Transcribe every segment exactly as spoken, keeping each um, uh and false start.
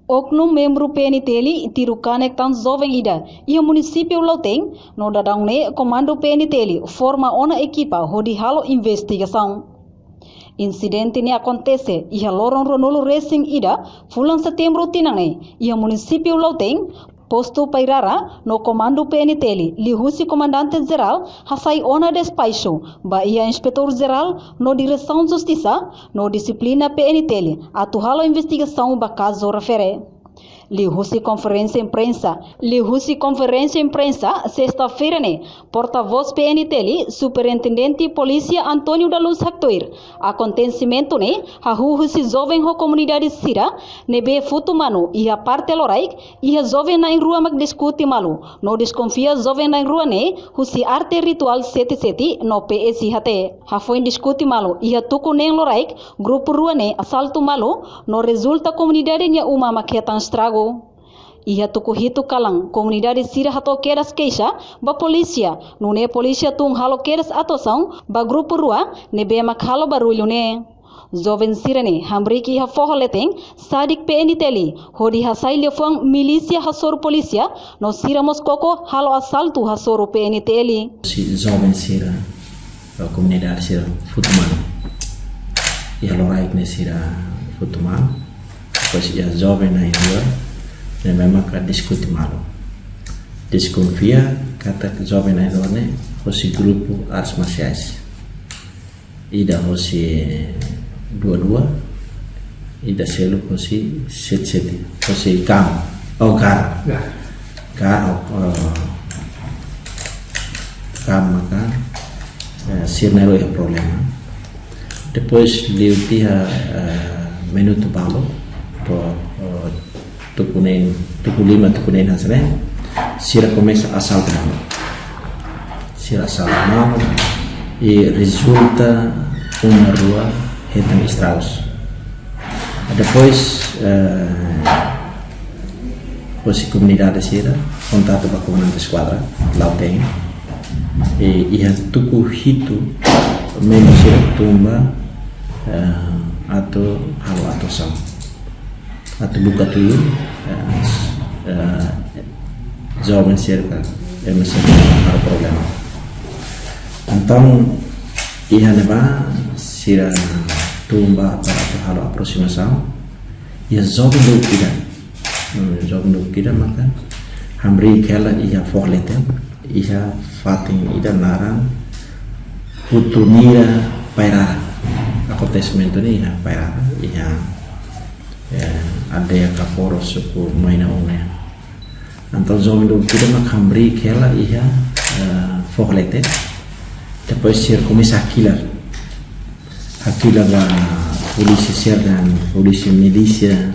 Oknum membru P N T L tiru kanek tan joven ida iha munisípiu Lautém, no daudaun ne'e Komandu P N T L forma ona ekipa hodi halo investigasaun. Insidente ne'e akontese iha loron ruanulu resin ida fulan Setembru tinan ne'e, iha munisípiu Lautém, postu Pairara, no Komandu P N T L liuhusi Komandante Jerál hasai ona despaxu ba iha Inspetór Jerál no Diresaun Justisa no Dixiplina P N T L atu halo investigasaun ba kazu refere. Liuhusi konferénsia imprensa, liuhusi konferénsia imprensa sesta-feira ne'e, portavós P N T L, Superintendente Polísia António da Luz haktuir, akontesimentu ne'e hahú husi joven ho komunidade sira ne'ebé futu manu iha parte loraik, iha joven na'in-rua mak diskute malu, no deskonfia joven na'in-rua ne'e husi arte rituál sete sete no P S H T. Hafoin diskute malu iha tuku neen loraik, grupu rua ne'e asaltu malu, no rezulta komunidade nia uma mak hetan estragu. Iha tuku hitu kalan, komunidade sira hato'o kedas keixa ba polísia, nune'e polísia tun halo kedas atuasaun ba grupu rua ne'ebé mak halo barullu ne'e. Joven sira ne'e hamriik iha foho leten, sadik P N T L hodi hasai liafuan milísia hasoru polísia, no sira mós koko halo asaltu hasoru P N T L. Husi joven sira, eh, komunidade sira futu manu. Iha loraik ne'e sira futu manu. Depois iha joven na'in-rua ne'ebé maka diskute malu. Deskonfia katak joven na'in-rua ne'e husi grupu artes marsiais. Ida husi dua dua, ida seluk husi sete sete, husi GAM, oh, GAR. Ya. GAR, oh, eh, GAM maka, eh, sira na'in-rua iha problema. Depois liu tiha, eh, minutu balu, to'o, eh, tuku neen, tuku lima, tuku neen hanesan ne'e, sira komesa asaltu malu. Sira asaltu malu, i rezulta uma rua hetan estragus. Depois, eh, husi komunidade sira kontatu ba komandante eskuadra Lautém, i iha tuku hitu membru sira tun ba, eh, atu halo atuasaun. Atu buka tuir, eh, eh, joven sira ka, ema sira ka halo problema. Entaun, iha ne'ebá sira tun ba para atu halo aprosimasaun, iha joven dook ida. Hmm, joven dook ida maka hamriik hela iha foho leten, iha fatin ida naran Hutu Nira Pairara. Akontesimentu ne'e iha Pairara, iha eh, aldeia Kaporo, suku Maina Une. Entaun joven dook ida mak hamriik hela iha, eh, foho leten. Depois sira komesa hakilar. Hakilar ba polísia sira-nia, polísia milísia.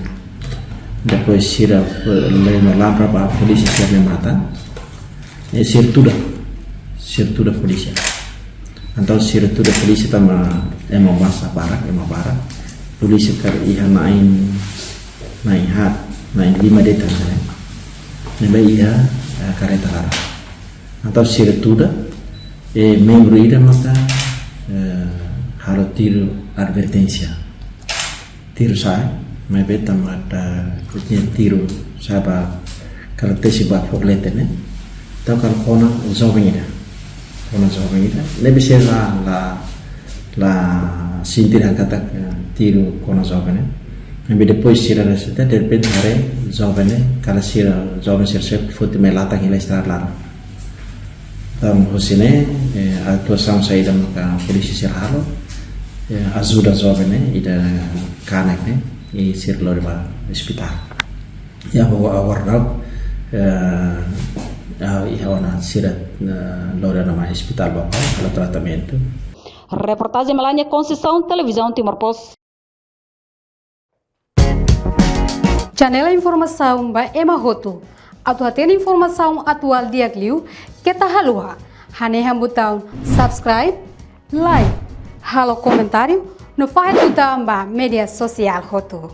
Depois sira, eh, leno labra ba polísia sira-nia matan. Eh, sira tuda. Sira tuda polísia. Entaun sira tuda polísia tanba ema masa barak, ema barak. Polísia karik iha na'in, na'in haat, na'in lima de'it hanesan ne'e. Ne'ebé iha, eh, karreta laran. Entaun sira tuda, eh, membru ida maka, eh, halo tiru adverténsia. Tiru sa'e, maibé tanba ita, ita-nia tiru sa'e ba kala tesi ba foho leten ne'e. Entaun kala kona joven ida. Kona joven ida. Ne'ebé sira la, la, la sente dehan katak, eh, tiru kona joven ne'e. Maibé depois sira resete, derrepente haree joven ne'e, kala sira, joven sira seluk foti mai latan hela estrada laran. Entaun, husi ne'e, eh, atuasaun saida maka polísia sira halo, eh, ajuda joven ne'e, ida kanek ne'e, i sira lori ba ospitál. Ya, bahwa awardau, eh, ah, iha ona sira, eh, lori ona mai ospitál ba halo tratamentu. Reportajen Melania Conceição, Televizaun Timor Post. Janela informasaun ba ema hotu. Atu hatene informasaun atuál di'ak liu, keta haluha hanehan butaun subscribe, like, halo komentáriu, no fahe tutan ba média sosiál hotu.